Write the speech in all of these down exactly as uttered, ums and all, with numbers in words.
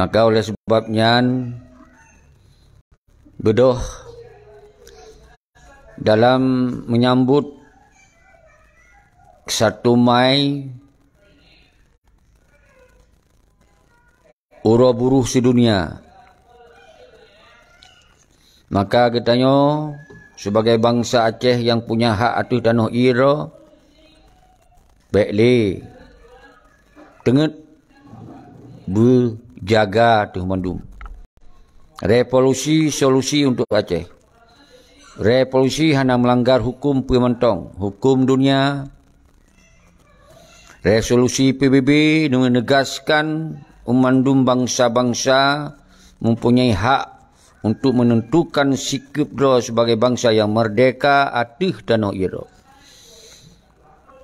Maka oleh sebab nyan, beudôh dalam menyambut satu Mai, Uroe Buruh Sidunia. Maka geutanyoe sibagai bansa Aceh nyang punya hak ateueh tanoh ie droe, bék lé teungeut beujaga teuh mandum. Revolusi solusi untuk Aceh. Revolusi hana melanggar hukum peue mantong, hukum dunia, Resolusi P B B neunegaskan mandum bansa-bansa mempunyai hak untuk menentukan sikeup droe sebagai bansa yang merdeka ateueh tanoh ie droe.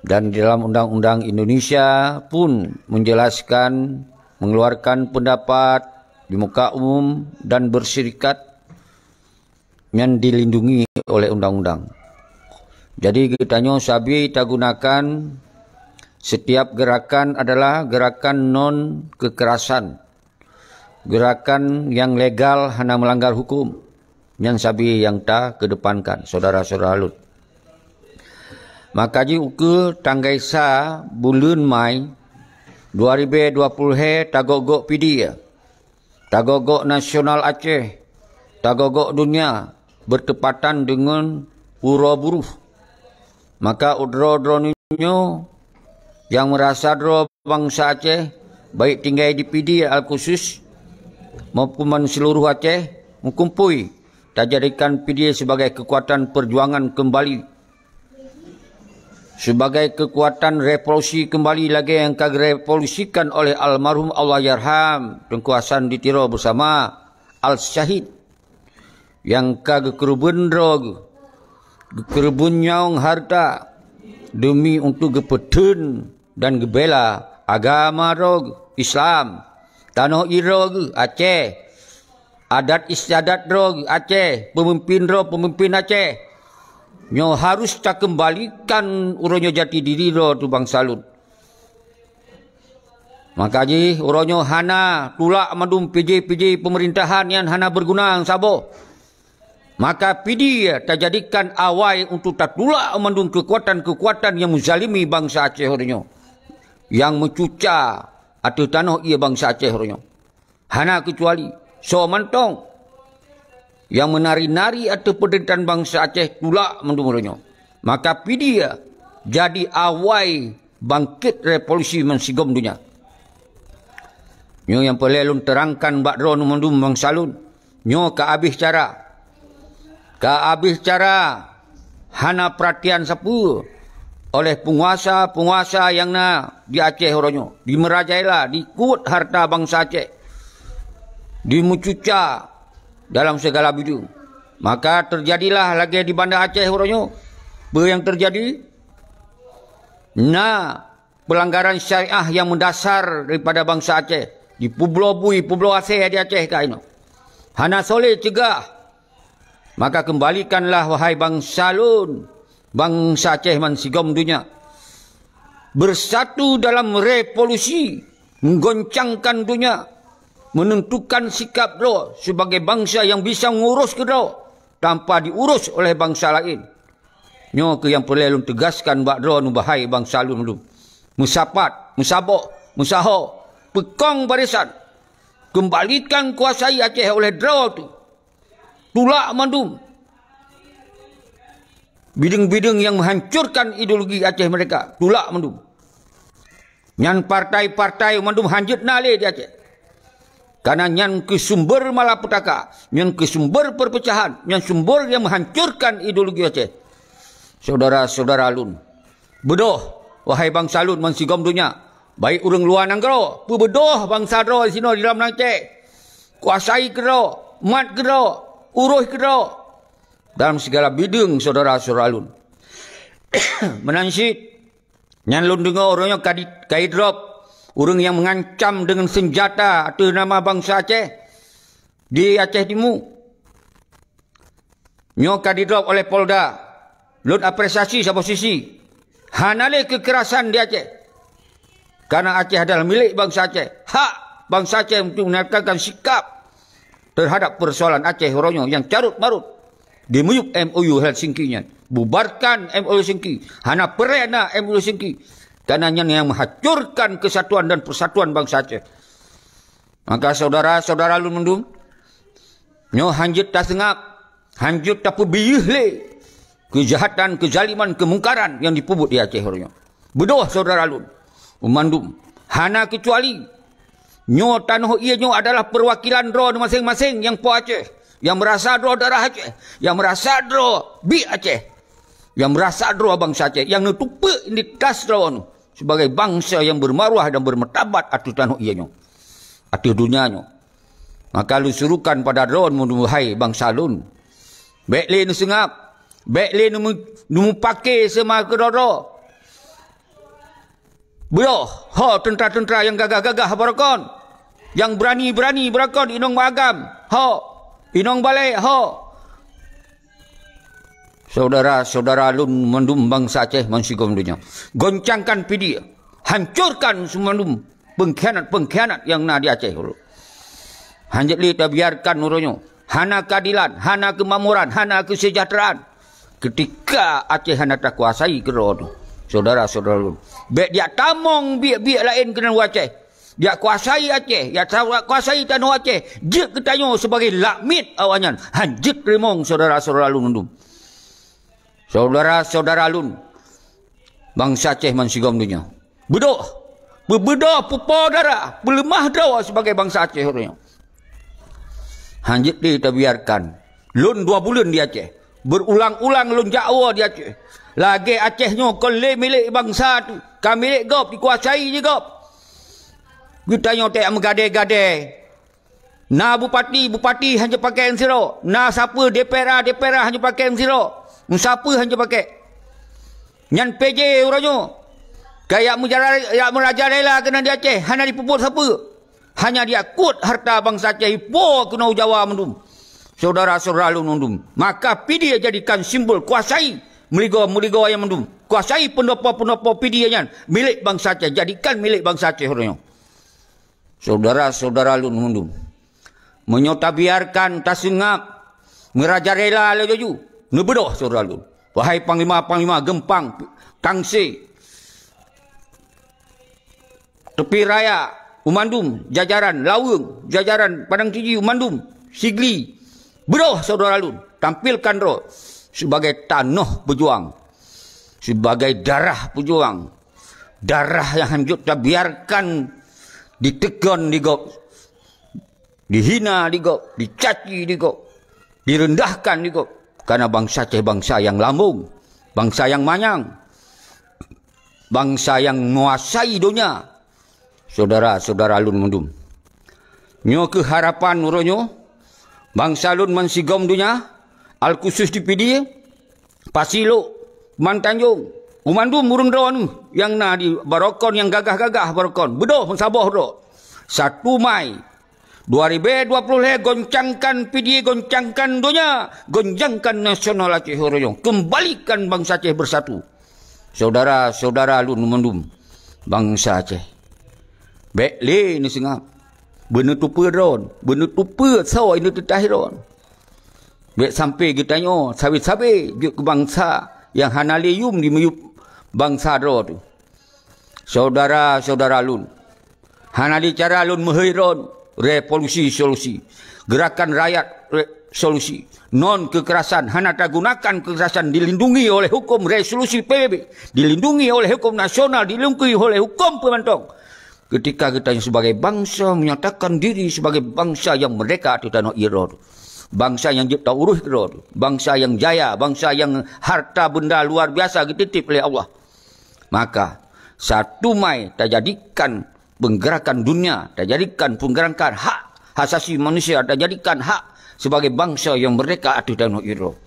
Dan di dalam undang-undang Indonesia pun menjelaskan, mengeluarkan pendapat di muka umum dan bersyarikat nyan dilindungi oleh undang-undang. Jadi geutanyoe sabe tagunakan setiap gerakan adalah gerakan non kekerasan, gerakan yang legal hana melanggar hukum, nyan sabe nyang takedepankan, syedara-syedara lôn. Maka jih ukeue tanggai sa buleuen Mai dua ribèe dua puluh lhèe tagok-gok Pidie, tagok-gok nasional Aceh, tagok-gok dunia bertepatan deungon Uroe Buruh. Maka u droe-droe nyoe nyang meurasa droe bansa Aceh, baik tinggai di Pidie al-khusus maupun ban seluruh Aceh, meukumpôi tajadikan Pidie sebagai kekuatan perjuangan kembali, sebagai kekuatan revolusi kembali lagèe nyang ka geurevolusikan oleh almarhum Allahyarham Teungku Hasan di Tiro bersama Al-Syahid nyang ka geukeureubeuen droe geuh, geukeureubeuen nyawöng hareuta deumi untuk geupeutheun dan geubela agama droe geuh, Islam, tanoh ie droe geuh, Aceh, adat istiadat droe geuh, Aceh, peumimpin droe, peumimpin Aceh. Nyoe harus takeumbalikan uroe nyoe jati diri droe teuh bansa lôn. Maka jih uroe nyoe hana tulak mandum pijé-pijé peumeurintahan nyang hana beuguna saboh. Maka Pidie tajadikan awai untuk tatulak mandum keukuatan-keukuatan nyang meuzalimi bansa Aceh uroe nyoe, nyang meucuca ateueh tanoh ie bansa Aceh uroe nyoe. Hana keucuali soe mantong nyang meunari-nari ateueh peudeutan bansa Aceh tulak mandum uroe nyoe. Maka Pidie jadi awai bangkét revolusi meusigom donya. Nyoe nyang peureulèe lôn teurangkan bak droeneuh mandum bansa lôn. Nyoe ka abéh cara. Ka abéh cara hana peuratian sapeue oleh peunguasa-peunguasa nyang na di Aceh uroe nyoe, dimerajalela, dikuet hareuta bansa Aceh, dimeucuca dalam sigala bideueng. Maka teujadilah lagèe di Banda Aceh uroe nyoe. Peue nyang teujadi? Na peulanggaran syariah nyang meudasar daripada bansa Aceh, dipeubloe bui, peubloe asèe di Aceh keunoe. Hana soleh ceugah. Maka keumbalikanlah, wahai bansa lôn, bansa Aceh ban sigom donya, beusatu dalam revolusi, meugoncangkan donya, meunentukan sikap droe sibagai bansa nyang bisa ngurus keudroe tanpa diurus oleh bansa laén. Nyoe keuh nyang peureulèe lôn teugaskan bak droeneuh, wahai bansa lôn mandum. Meusapat, meusaboh, meusaho, peukong barisan. Keumbalikan kuasai Aceh oleh droe teuh. Tulak mandum bideueng-bideueng nyang meuhancorkan ideologi Aceh meurdeka. Tulak mandum. Nyan partai-partai mandum hanjeuet na lé di Aceh. Kareuna nyan keuh sumber malapetaka, nyan keuh sumber peurpeucahan, nyan sumber nyang meuhancorkan ideologi Aceh. Syedara-syedara lôn, beudôh, wahai bansa lôn ban sigom donya, baik ureuëng luwa nanggroe, peubeudoh bansa droe sinoe di dalam Aceh. Kuasai keudroe, mat keudroe, uroh keudroe dalam sigala bideueng, syedara-syedara lôn. Meunan cit, nyan lôn deungoe uroe nyoe ka di-, ka idrop ureuëng nyang meungancam deungon seunjata ateueh nama bansa Aceh di Aceh Timu. Nyoe ka didrop oleh Polda. Lôn apresiasi saboh sisi. Hana lé keukerasan di Aceh. Kareuna Aceh adalah milék bansa Aceh. Hak Bansa Aceh untuk menyatakan sikap terhadap persoalan Aceh uroe nyoe nyang carut marut. Dimiyueb M O U Helsinki nyan. Bubarkan M O U Helsinki. Hana peureulee na M O U Helsinki. Karena nyan yang menghancurkan kesatuan dan persatuan bansa Aceh. Maka saudara-saudara lôn mandum, nyoe hanjeuet taseungab, hanjeuet tapeubiyeuh lé keujahatan, keuzaliman, keumungkaran nyang jipeubuet di Aceh uroe nyoe. Beudôh saudara lôn, mandum, hana keucuali. Nyoe tanoh ié nyoe adalah peuwakilan droe maséng-maséng nyang po Aceh, nyang meurasa droe darah Aceh, nyang meurasa droe biek Aceh, nyang meurasa droe bansa Aceh, nyang neuteupeue identitas droe nyoe sebagai bansa nyang beumaruah dan beumartabat ateueh tanoh ié nyoe, ateueh donya nyoe. Maka lôn surukan pada droe nyoe, wahai bansa lôn, bék lé neuseungab, bék lé neumeu-, neumeupaké seuma keudroe-droe. Beudôh, ho teuntra-teuntra nyang gagah-gagah baroekon, nyang beurani-beurani baroekon inong Bak Agam, ho, inong Balek, ho. Saudara-saudara lôn mandum bansa Aceh bansigom donya, goncangkan Pidie, hancurkan seumandum pengkhianat-pengkhianat nyang na di Aceh uroe. Hanjeuet lé tabiarkan uroe nyoe hana keadilan, hana keumakmuran, hana keuseujahteuraan. Keutika Aceh hana takuasai keudroe nyoe, saudara-saudara lôn, bék jak tamong biek-biek laén keunan u Aceh. Jak kuasai Aceh, jak kuasai tanoh Aceh, jeuet geutanyoe sibagai lakmiet awaknyan. Hanjeuet teurimong saudara-saudara lôn mandum. Saudara-saudara lôn, bansa Aceh bansigom donya. Beudôh, peubeudôh, peupo dara, peuleumah droe sibagai bansa Aceh uroe nyoe. Hanjeuet lé tabiarkan. Lôn dua buleuen di Aceh. Beurulang-ulang lôn jak woe di Aceh. Lagée Aceh nyoe kon lé milék bansa teuh, ka milék gob, dikuasai jih gob. Geutanyoe tajak meugadée-gadée. Na bupati, bupati hana jipakée sidroe. Na sapeue D P R A, D P R A hana jipakée sidroe. Sapeue hana jipakée. Nyan P J uroe nyoe. Kajak meujara-, jak meurajalela keunan di Aceh, hana jipeubuet sapeue. Hanya diakut harta bansa Aceh ipo keunoe u Jawa mandum. Saudara-saudara lôn mandum. Maka Pidie jadikan simbol kuasai meuligoe-meuligoe nyan mandum. Kuasai peundopo-peundopo Pidie nyan milék bansa Aceh, jadikan milék bansa Aceh uroe nyoe. Saudara-saudara lôn mandum. Meunyoe tabiarkan, taseungab, meurajalela laju, neubeudôh saudara lôn. Wahai panglima-panglima geumpang, tangse, Teupie Raya, u mandum, jajaran Laweueng, jajaran Padang Tiji, u mandum, Sigli, beudôh saudara lôn, tampilkan droe sibagai tanoh peujuang, sibagai darah peujuang, darah nyang hanjeuet tabiarkan diteukon di gob, dihina di gob, dicaci di gob, direundahkan di gob. Karena bansa Aceh bansa nyang lambong, bansa nyang manyang, bansa nyang menguasai donya. Saudara-saudara lôn mandum, nyoe kheueh harapan uroe nyoe, bansa lôn bansigom donya, alkhusus di Pidie, Pasilok, Kumantanjong, u mandum ureuëng droeneueh nyang na di baroekon nyang gagah-gagah baroekon, beudôh meusaboh droe. Satu Mai dua ribu dua puluh lhée, goncangkan Pidie, goncangkan donya, goncangkan nasional Aceh uroe nyoe. Kembalikan bansa Aceh bersatu. Saudara-saudara lôn mandum bansa Aceh, bék lé neuseungab. Beuneuteupeue droe, beuneuteupeue soe ineuteuntah droe. Bék sampai geutanyoe sabe-sabe jeuet keu bansa nyang hana lé yum dimiyueb bansa droe teuh. Saudara-saudara lôn, hana lé cara lôn meuhôi droe, revolusi solusi. Gerakan rakyat re-, solusi. Non kekerasan, hana tagunakan kekerasan, dilindungi oleh hukum, resolusi P B B, dilindungi oleh hukum nasional, dilindungi oleh hukum peumantong. Ketika geutanyoe sebagai bansa menyatakan diri sebagai bansa yang merdeka ateueh tanoh droe, bansa nyang jeuet taurôh droe, bansa nyang jaya, bansa nyang harta benda luar biasa geutitip lé Allah, maka satu Mai tajadikan penggerakan dunia, tajadikan penggerakan hak asasi manusia, tajadikan hak sebagai bansa yang merdeka ateueh tanoh droe.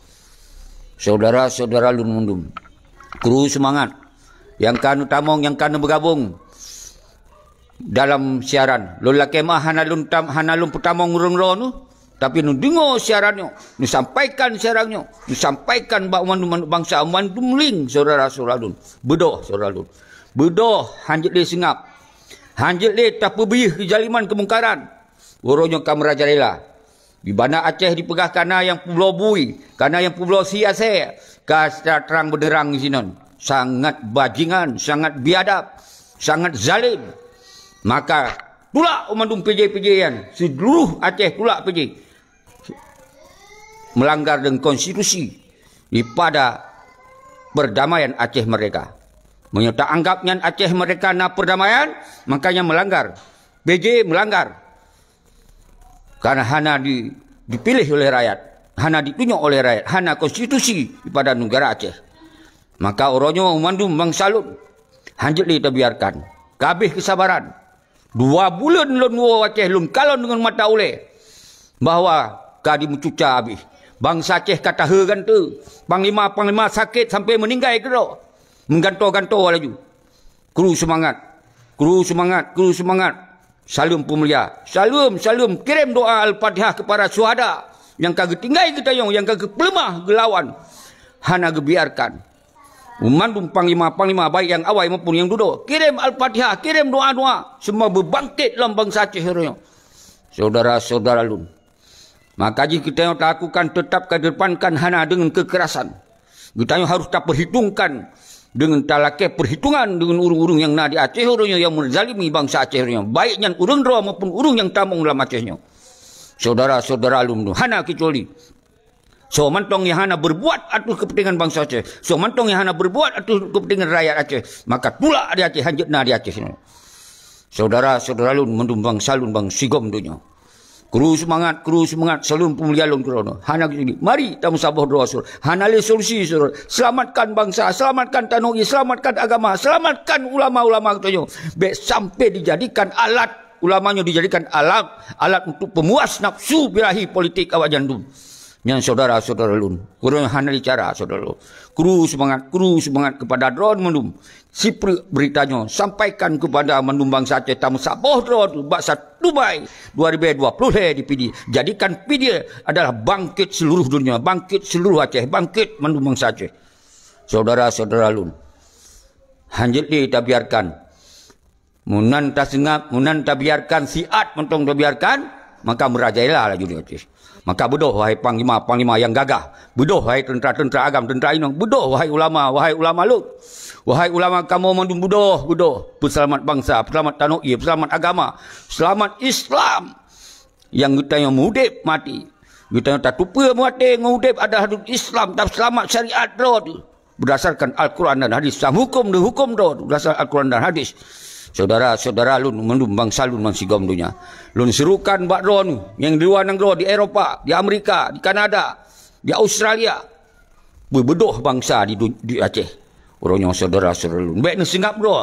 Saudara-saudara lôn mandum, kru seumangat, nyang ka neutamong, nyang ka neubeugabong dalam siaran. Lôn lakée meu'ah hana lôn tam-, hana lôn peutamong ureuëng droeneueh, tapi neudeungoe siaran nyoe, neusampaikan siaran nyoe, neusampaikan bak mandum bansa, mandum lé saudara-saudara lôn. Beudôh saudara lôn. Beudôh, hanjeuet lé seungab. Hanjeuet lé tapeubiyeu keuzaliman keumungkaran. Uroe nyoe ka meurajalela. Di Banda Aceh dipeugah kana nyang peubloe bui, kana nyang peubloe sie asèe, ka secara terang beuneurang sinan. Sangat bajingan, sangat biadab, sangat zalim. Maka tulak mandum P J-P J nyan, seluruh Aceh tulak P J. Melanggar dengan konstitusi daripada perdamaian Aceh Merdeka. Meunyoe taanggap nyan Aceh Merdeka na perdamaian, makanya melanggar. P J melanggar. Karena hana di, dipilih oleh rakyat, hana ditunyok oleh rakyat, hana konstitusi daripada negara Aceh. Maka uroe nyoe mandum bansa lôn, hanjeuet lé tabiarkan. Ka habéh keusabaran. Dua buleuen lôn woe Aceh, lôn kalon deungon mata ulée bahwa ka dimeucuca habéh. Bansa Aceh ka taheu gante. Panglima-panglima sakét sampai meuninggai keudroe. Meugantoe-gantoe laju. Kru seumangat. Kru seumangat. Kru seumangat. Saleuem peumulia. Saleuem, saleuem. Kirém doa Al-Fatihah keupada syuhada nyang ka geutinggai geutanyoe, nyang ka geupeuleumah geulawan. Hana geubiarkan. Mandum panglima-panglima, baik nyang awai maupun nyang dudoe, kirém Al-Fatihah, kirém doa-doa, semoga beubangkét lom bansa Aceh uroe nyoe. Syedara-syedara lôn, maka jih geutanyoe talakukan, teutap ka depankan, hana deungon keukerasan. Geutanyoe harôh tapeurhitongkan deungon talakée peurhitongan deungon ureuëng-ureuëng nyang na di Aceh uroe nyoe nyang meuzalimi bansa Aceh uroe nyoe, baik nyan ureuëng droe maupun ureuëng nyang tamong lam Aceh nyoe. Syedara-syedara lôn, hana keucuali. Soe mantong nyang hana beurbuat ateueh keupeuntengan bansa Aceh, soe mantong nyang hana beurbuat ateueh keupeuntengan rakyat Aceh, maka tulak di Aceh, hanjeuet na di Aceh nyoe. Syedara-syedara lôn, mandum bansa lôn, bansigom donya. Kru seumangat, kru seumangat, saleuem peumulia lôn keudroe. Hana geutanyoe. Mari tameusaboh droe, Syedara. Hana lé solusi, Syedara. Selamatkan bansa, selamatkan tanoh ié, selamatkan agama, selamatkan ulama-ulama geutanyoe. Bék sampai dijadikan alat, ulama nyoe dijadikan alat, alat untuk pemuas nafsu birahi politik awak nyan dum. Nyan syedara-syedara lôn. Ureuëng hana lé cara, syedara lôn. Kru seumangat, kru seumangat keupada droeneuh mandum. Sipreuk beurita nyoe, sampaikan keupada mandum bansa Aceh, tameusaboh droeneuh bak satu Mei dua ribu dua puluh lhée di Pidie. Jadikan Pidie adalah bangkét seuluruh donya, bangkét seuluruh Aceh, bangkét mandum bansa Aceh. Syedara-syedara lôn, hanjeuet lé tabiarkan. Meunan taseungab, meunan tabiarkan, siat mantong tabiarkan, maka meurajalela laju di Aceh. Maka beudôh, wahai panglima-panglima nyang gagah, beudôh, wahai teuntra-teuntra agam, teuntra inong, beudôh, wahai ulama, wahai ulama lôn, wahai ulama kamoe mandum, beudôh, beudôh, peuseulamat bansa, peuseulamat tanoh ié, peuseulamat agama, seulamat Islam nyang geutanyoe meuudeb maté. Geutanyoe tateupeue maté ngon udeb adalah Islam, dan seulamat syariat droe teuh. Berdasarkan Al-Quran dan Hadis. Sang huköm di huköm droe berdasarkan Al-Quran dan Hadis. Syedara-syedara lôn, mandum bansa lôn bansigom donya, lôn seurukan bak droeneuh nyang di luwa nanggroe, di Eropa, di Amerika, di Kanada, di Australia, beubeudôh bansa di du-, di Aceh. Uroe nyoe syedara-syedara lôn, bék neuseungab droe.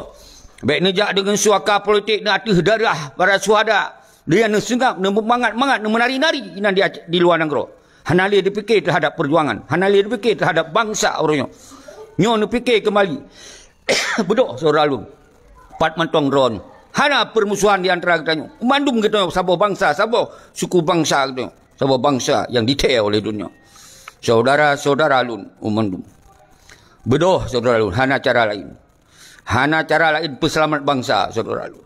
Bék neujak deungon suaka politik neuateueh darah para syuhada. Dia neuseungab, neumeumangat-mangat, neumeunari-nari inan di Aceh, di luwa nanggroe. Hana lé dipike teuhadap peujuangan, hana lé dipike teuhadap bansa uroe nyoe. Nyoe neupike keumbali. Beudôh syedara lôn. Pat mantong droeneuh. Hana peurmusohan di antara geutanyoe. Mandum geutanyoe saboh bansa, saboh suku bansa geutanyoe. Saboh bansa nyang dithèe oleh donya. Syedara-syedara lôn, mandum. Beudôh syedara lôn, hana cara laén. Hana cara laén peuseulamat bansa, syedara lôn.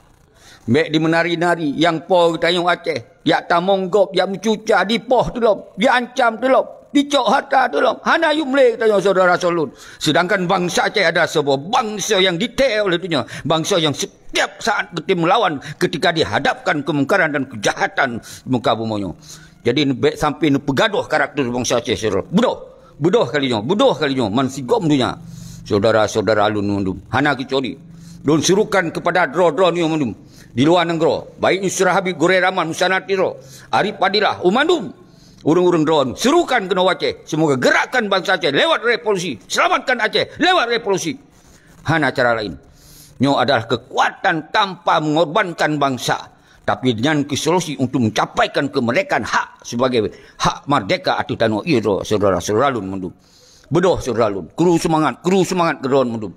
Bék dimeunari-nari nyang po geutanyoe Aceh, jak tamong gob, jak meucuca, dipoh teulom, diancam teulom, dicok hareuta teulom. Hana yum lé geutanyoe, syedara-syedara lôn. Seudangkan bansa Aceh adalah saboh bansa nyang dithèe oleh donya, bansa nyang setiap saat geutem meulawan ketika dihadapkan keumungkaran dan keujahatan di muka bumoe nyoe. Jadi, bék sampai neupeugadôh karakter bansa Aceh, syedara. Beudôh! Beudôh kali nyoe, beudôh kali nyoe, bansigom donya. Syedara-syedara lôn mandum, hana keucuali. Lôn seurukan keupada droe-droe nyoe mandum di luwa nanggroe, baik Yusra Habib, Gurèe Rahman, Musanna Tiro, Arif Fadilah, u mandum ureuëng-ureuëng droe, seurukan keunoe u Aceh. Semoga gerakan bansa Aceh lewat revolusi, selamatkan Aceh lewat revolusi. Hana cara laén. Nyoe adalah keukuatan tanpa mengorbankan bansa. Tapi nyan keuh solusi untuk mencapaikan kemerdekaan hak sebagai hak merdeka ateueh tanoh ié droe, syedara-syedara lôn mandum. Beudôh syedara lôn, kru seumangat, kru seumangat keu droe mandum.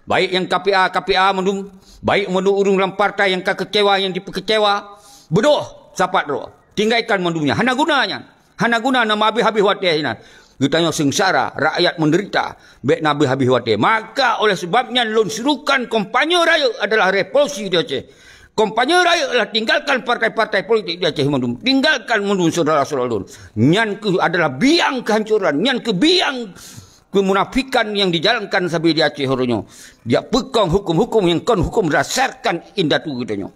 Baik nyang K P A, K P A mandum, baik mandum ureuëng lam partai nyang ka keucewa, nyang jipeukeucewa, beudôh sapat droe. Tinggalkan mandum nyan, hana guna nyan. Hana guna na meuhabéh-habéh watèe sinan. Geutanyoe seungsara, rakyat menderita, bék na habéh-habéh watèe. Maka oleh sebab nyan lôn seurukan kampanye rayeuk adalah revolusi di Aceh. Kampanye rayeuk lah, tinggalkan partai-partai politik di Aceh mandum. Tinggalkan mandum, saudara-saudara lôn. Nyan keuh adalah biang kehancuran. Nyan keuh biang kemunafikan nyang dijalankan sabe di Aceh uroe nyoe. Diak peukong huköm-huköm nyang kon huköm berdasarkan indatu geutanyoe.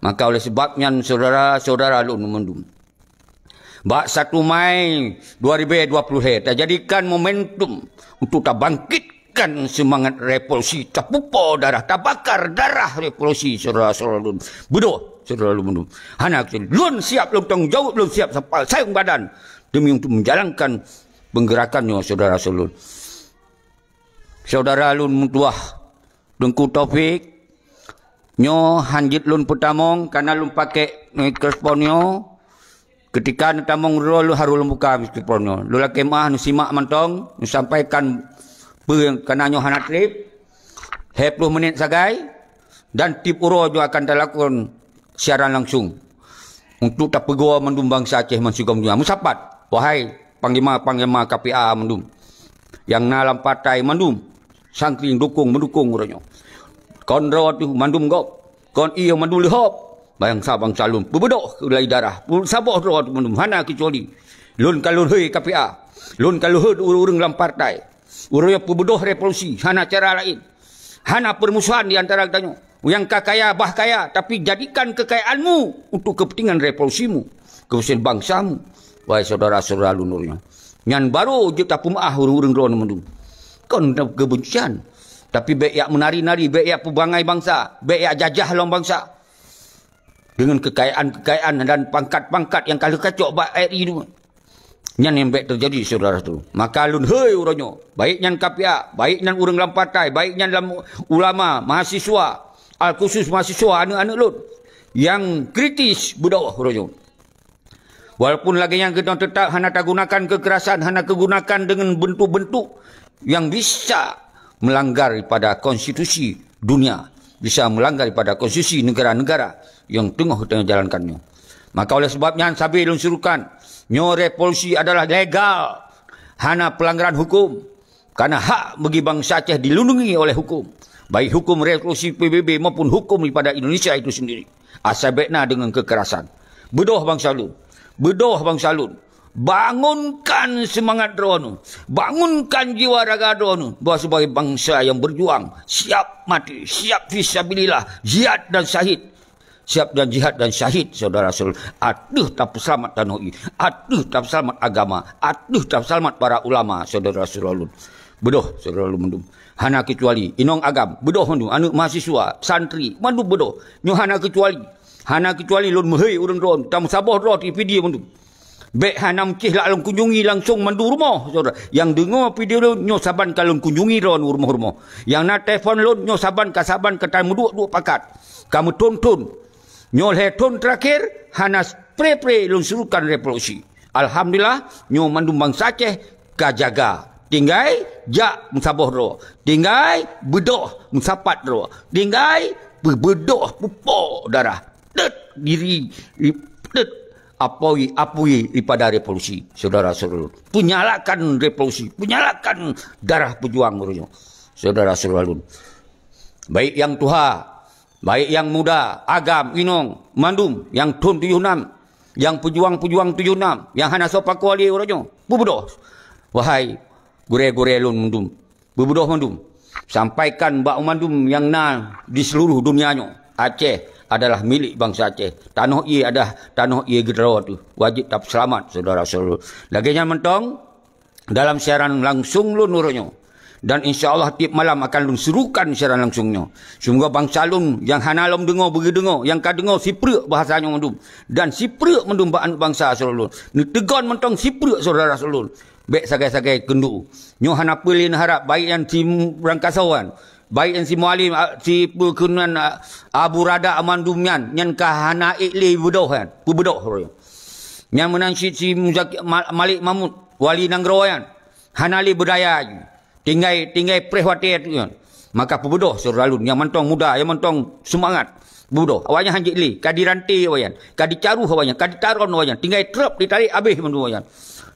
Maka oleh sebab nyan, saudara-saudara lôn mandum, bak satu Mai dua ribu dua puluh lhèe, tajadikan momentum untuk tabangkitkan seumangat revolusi, tapupo darah, tabakar darah revolusi, saudara-saudara lôn. Beudôh, saudara lôn mandum. Hana keu lôn siap, lôn tanggông jaweueb, lôn siap sapa-, sayong badan demi untuk menjalankan peungeurakan nyoe, saudara-saudara lôn. Saudara lôn meutuwah, Teungku Taufik, nyoe han jeuet lôn peutamong, kareuna lôn pakék mikrofon nyoe. Keutika neutamong droe, lôn harôh lôn buka mikrofon nyoe. Lôn lakée meu'ah neusimak mantong, neusampaikan peue nyang kareuna nyoe hana treb. Lhèe ploh menit sagai, dan tiep uroe nyoe akan talakukan siaran langsung untuk tapeugoe mandum bansa Aceh meusigom donya. Meusapat, wahai panglima-panglima K P A mandum, nyang na lam partai mandum, santri dukong meudukong uroe nyoe. Kon droe teuh mandum gob, kon ié mandum leuhob, bansa-bansa lôn, peubeudôh keulai darah, peusaboh droe teuh mandum, hana keucuali. Lôn ka lôn hôi K P A, lôn ka lôn hôi ureuëng-ureuëng lam partai. Uroe nyoe peubeudôh revolusi, hana cara laén. Hana peurmusuhan di antara geutanyoe. Nyang ka kaya bah kaya, tapi jadikan kekayaanmu untuk kepentingan revolusimu, kepentingan bangsamu, wahai saudara-saudara lôn uroe nyoe. Nyan barô jeuet tapeumeu'ah ureuëng-ureuëng droeneuh mandum. Kon kebencian, tapi bék yak meunari-nari, bék yak peubangai bansa, bék yak jajah lom bansa. Deungon keukayaan-keukayaan dan pangkat-pangkat nyang ka lheueh kacok bak R I dua. Nyan nyang bék teujadi, syedara-syedara. Maka lôn hôi uroe nyoe, baik nyan K P A, baik nyan ureuëng lam partai, baik nyan lam ulama, mahasiswa, alkhusus mahasiswa, aneuëk-aneuëk lôn nyang kritis, beudôh uroe nyoe. Walaupun lagée nyan, geutanyoe teutap hana tagunakan keukerasan, hana keugunakan deungon beuntuk-beuntuk nyang bisa meulanggar daripada konstitusi dunia, bisa meulanggar daripada konstitusi negara-negara nyang teungoh geutanyoe jalankan nyoe. Maka oleh sebab nyan, sabe lôn syurukan, nyoe revolusi adalah legal, hana peulanggaran huköm. Karena hak bagi bansa Aceh dilindungi oleh huköm, baik huköm revolusi P B B maupun huköm daripada Indonesia itu sendiri. Asai bék na deungon keukerasan. Beudôh bansa lôn, beudôh bansa lôn. Bangunkan seumangat droeneuh, bangunkan jiwa raga droeneuh bahwa sebagai bansa nyang berjuang, siap mati, siap fisabilillah, jihad dan syahid. Siap dan jihad dan syahid, syedara-syedara lôn. Ateueh tapeuseulamat tanoh ié, ateueh tapeuseulamat agama, ateueh tapeuseulamat para ulama, syedara-syedara lôn. Beudôh, syedara lôn mandum. Hana keucuali inong agam, beudôh mandum, aneuëk mahasiswa, santri, mandum beudôh. Nyoe hana keucuali. Hana keucuali lôn meuhôi ureuëng droe, tameusaboh droe di video mandum. Bék hana meucéh lak lôn kunjungi langsong mandum rumoh, syedara. Nyang deungoe video lôn nyoe saban ka lôn kunjungi droe rumoh-rumoh. Nyang na telepon lôn nyoe saban ka saban ka tameuduek-duek pakat. Ka meuthon-thon. Nyoe lhée thon teurakhir hana pre-pre lôn syurukan revolusi. Alhamdulillah, nyoe mandum bansa Aceh ka jaga. Tinggai jak meusaboh droe. Tinggai beudôh meusapat droe. Tinggai peubeudôh pupo darah. Teut diri, teut apui, apui daripada revolusi, syedara-syedara lôn. Peunyalakan revolusi, peunyalakan darah peujuang uroe nyoe, syedara-syedara lôn. Baik nyang tuha, baik nyang muda, agam, inong, mandum, nyang thon tujoh nam, nyang peujuang-peujuang tujoh nam, nyang hana soe pakoe lé uroe nyoe, peubeudôh. Wahai gurée-gurée lôn mandum, peubeudôh mandum. Sampaikan bak mandum nyang na di seuluruh dunia nyoe, Aceh adalah milék bansa Aceh. Tanoh ié adalah tanoh ié geutanyoe teuh. Wajéb tapeuseulamat, syedara-syedara lôn. Lagée nyan mantong, dalam siaran langsung lôn uroe nyoe. Dan insya Allah tieb malam akan lôn syurukan siaran langsung nyoe. Seumoga bansa lôn nyang hana lom deungoe beugeudeungoe, nyang ka deungoe sipreuk bahasa nyoe mandum, dan sipreuk mandum bak aneuëk bansa syedara lôn. Neuteugon mantong sipreuk syedara-syedara lôn. Bék sagai-sagai keundu. Nyoe hana peue lé neuharab, baik nyan si Rangkasoe nyan, baik nyan si Mualim, a, si peue keunan, a, Abu Rada mandum nyan, nyan ka hana ék lé beudôh nyan, peubeudôh uroe nyoe. Nyan meunan cit si Muzaki-, Ma-, Malik Mahmud, wali nanggroe nyan, hana lé beudaya jih. Tinggai, tinggai preh watée teuk nyan. Maka peubeudôh syedara lôn nyang mantong muda, nyang mantong seumangat. Peubeudôh, awaknyan han jeuet lé, ka diranté awaknyan, ka dicaroh awaknyan, ka ditaron awaknyan. Tinggai treb ditarék abéh mandum awaknyan.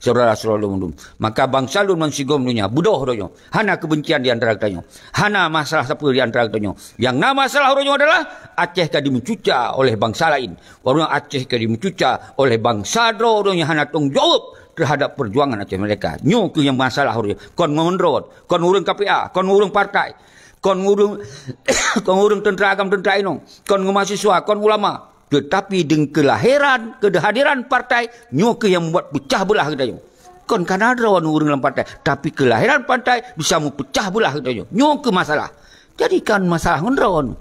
Syedara-syedara lôn mandum. Maka bansa lôn bansigom donya, beudôh uroe nyoe. Hana keubencian di antara geutanyoe. Hana masalah sapeue di antara geutanyoe. Nyang na masalah uroe nyoe adalah Aceh ka dimeucuca oleh bansa laén. Uroe nyoe Aceh ka dimeucuca oleh bansa droe uroe nyoe hana tanggung jaweueb teuhadap peujuangan Aceh Merdeka. Nyoe keuh nyang masalah uroe nyoe. Kon ngon droe, kon ureuëng K P A, kon ureuëng partai, kon ureuëng, kon ureuëng teuntra agam teuntra inong, kon ngon mahasiswa, kon ulama. Teutapi deungon keulahiran, keuhadiran partai, nyoe keuh nyang membuat peucah beulah geutanyoe. Kon kana droe ureuëng lam partai, tapi keulahiran partai bisa meupeucah beulah geutanyoe. Nyoe keuh masalah. Jadi kon masalah ngon droe.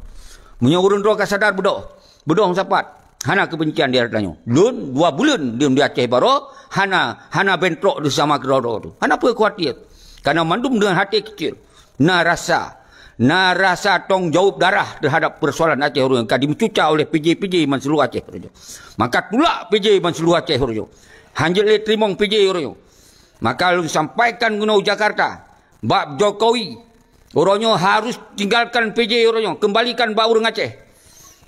Meunyoe ureuëng droe ka sadar beudôh, beudôh meusapat, hana keubencian di antara nyoe. Lôn dua buleuen lôn di Aceh Baroe, hana, hana bentrok di sama keudroe-droe tu. Hana peue khawatir. Karena mandum deungon até keucil. Na rasa, na rasa tanggung jaweueb darah teuhadap peusoalan Aceh uroe nyoe ka dimeucuca oleh P J-P J ban seuluruh Aceh uroe nyoe. Maka tulak P J ban seuluruh Aceh uroe nyoe. Hanjeuet lé teurimong P J uroe nyoe. Maka lôn sampaikan keunoe u Jakarta, bak Jokowi, uroe nyoe harus tinggalkan P J uroe nyoe, keumbalikan bak ureuëng Aceh.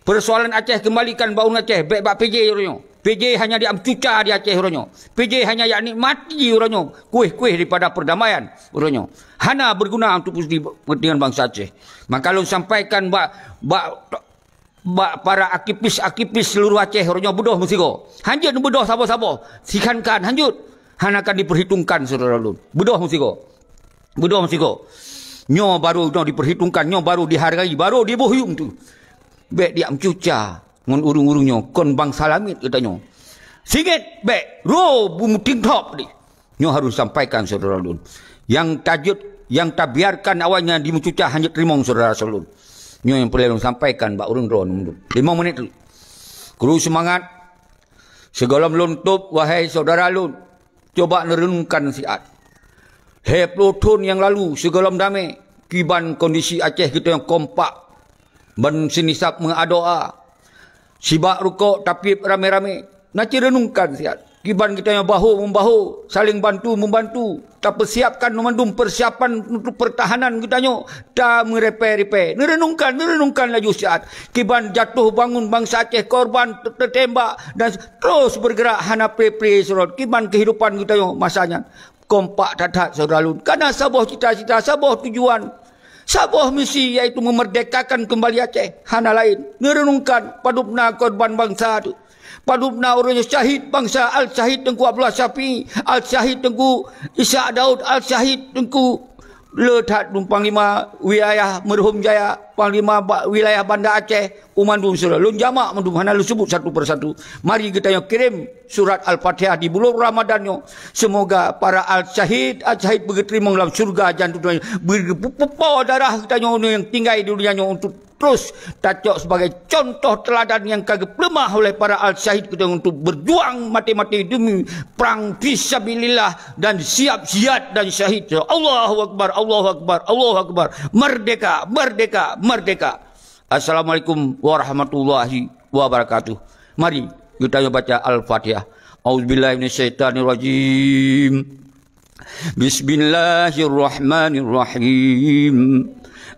Peusoalan Aceh keumbalikan bak ureuëng Aceh, bék bak P J uroe nyoe. P J hanya jak meucuca di Aceh uroe nyoe. P J hanya jak nikmati uroe nyoe kueh-kueh daripada perdamaian uroe nyoe. Hana berguna untuk kepentingan bansa Aceh. Maka lôn sampaikan bak, bak, bak para aktivis-aktivis seluruh Aceh uroe nyoe beudôh meusigoe. Hanjeuet beudôh saboh-saboh. Sikan-kan hanjeuet. Hana akan diperhitungkan syedara lôn. Beudôh meusigoe. Beudôh meusigoe. Nyoe baru nyoe diperhitungkan, nyoe baru dihargai, baru diboh yuem tu. Bék jak meucuca ngon ureuëng-ureuëng nyoe, kon bansa lamiet geutanyoe. Singiet bék, roh beumuting thop deh. Nyoe harus sampaikan syedara lôn. Nyang tajeuet, nyang tabiarkan awaknyan dimeucuca hanjeuet teurimong syedara lôn. Nyoe nyang peureulée lôn sampaikan bak ureuëng droe nyoe. Limong menit tu. Kru seumangat, sigohlom lôn tôb, wahai syedara lôn. Cuba neureunungkan siat. Lhée ploh thon nyang lalu sigohlom damé, kiban kondisi Aceh geutanyoe kompak, ban sinisab meuadoa, sibak rukok tapiep ramé-ramé. Na cit reunungkan siat. Kiban geutanyoe baho-meubaho, saléng bantu-meubantu, tapeusiapkan mandum peusiapan untuk peurtahanan geutanyoe. Ta meuripée-ripée. Neureunungkan, neureunungkan laju siat. Kiban jatoh bangun bansa Aceh korban te-, teutembak dan terus bergerak hana pre-pre seurot. Kiban kehidupan geutanyoe masa nyan. Kompak that-that syedara lôn. Kana saboh cita-cita, saboh tujuan, saboh misi, yaitu memerdekakan kembali Aceh. Hana laén. Neureunungkan padub na korban bansa tu. Padub na ureuëng syahid bansa, Al-Syahid Teungku Abdullah Syafi'i, Al-Syahid Teungku Ishak Daud, Al-Syahid Teungku le that Panglima Wilayah Meureuhom Jaya, Panglima ba-, Wilayah Banda Aceh, u mandum syedara. Lôn jamak mandum, hana lôn seubut satu persatu. Mari geutanyoe kirém surat Al-Fatihah di buleuen Ramadan nyoe. Semoga para al-syahid, al-syahid beugeuteurimong lam syurga jantung, beugeupeupo darah geutanyoe nyang tinggai di dunia nyoe untuk terus tacok sebagai contoh teladan nyang ka geupeuleumah oleh para al-syahid geutanyoe untuk berjuang mati-mati demi perang fisabilillah dan siap siat dan syahid. Allahu Akbar, Allahu Akbar, Allahu Akbar. Merdeka, merdeka, merdeka. Assalamualaikum warahmatullahi wabarakatuh. Mari geutanyoe baca Al-Fatihah. A'udzubillahi minasyaitonirrajim. Bismillahirrahmanirrahim.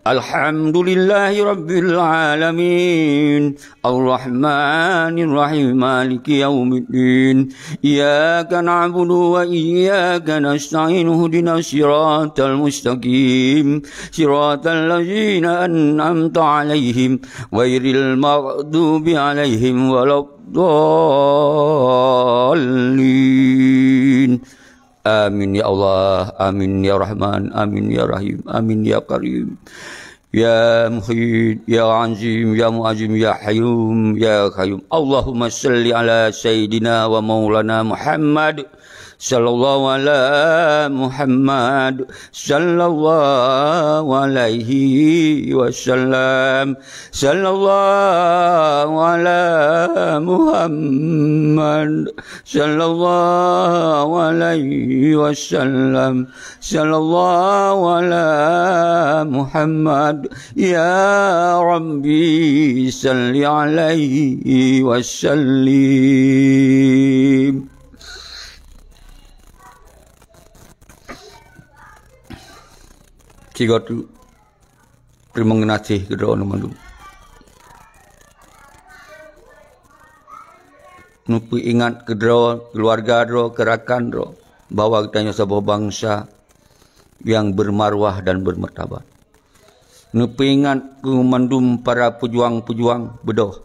Alhamdulillahi rabbil alamin. Arrahmanirrahim. Maliki yaumiddin. Iyyaka na'budu wa iyyaka nasta'in. Ihdinas siratal mustaqim. Siratal ladzina an'amta 'alaihim ghairil maghdubi 'alaihim waladdallin. Amin ya Allah, amin ya Rahman, amin ya Rahim, amin ya Karim. Ya Muhid, ya Azim, ya Muazim, ya Hayyum, ya Qayyum. Allahumma salli ala Sayyidina wa Maulana Muhammad. Sallallahu ala Muhammad. Sallallahu alaihi wasallam. Sallallahu ala Muhammad. Sallallahu alaihi wasallam. Sallallahu ala Muhammad. Ya Rabbi, salli alaihi wasallim. Tiga tu. Teurimong geunaséh keu droeneuh mandum. Neupeuingat keu droe, keuluwarga droe, keu rakan droe. bahwa geutanyoe saboh bansa nyang bermarwah dan bermartabat. Neupeuingat keu mandum para peujuang-peujuang beudôh,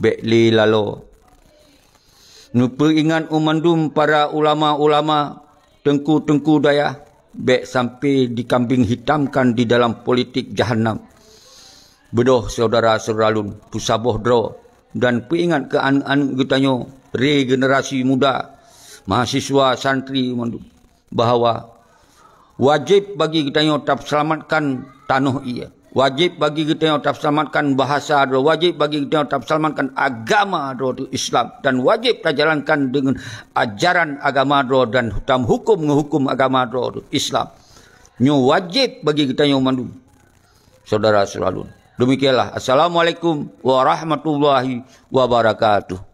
bék lé laloe. Neupeuingat u mandum para ulama-ulama, teungku-teungku dayah, bék sampai dikambing hitamkan di dalam politik jahanam. Beudôh syedara-syedara lôn, peusaboh droe dan peuingat keu aneuëk-aneuëk geutanyoe, regenerasi muda, mahasiswa, santri mandum, bahwa wajéb bagi geutanyoe tapeuseulamatkan tanoh ié. Wajéb bagi geutanyoe tapeuseulamatkan bahasa droe. Wajéb bagi geutanyoe tapeuseulamatkan agama droe teuh Islam. Dan wajéb tajalankan deungon ajaran agama droe dan tam huköm ngon huköm agama droe teuh Islam. Nyoe wajéb bagi geutanyoe mandum, syedara-syedara lôn. Demikianlah. Assalamualaikum warahmatullahi wabarakatuh.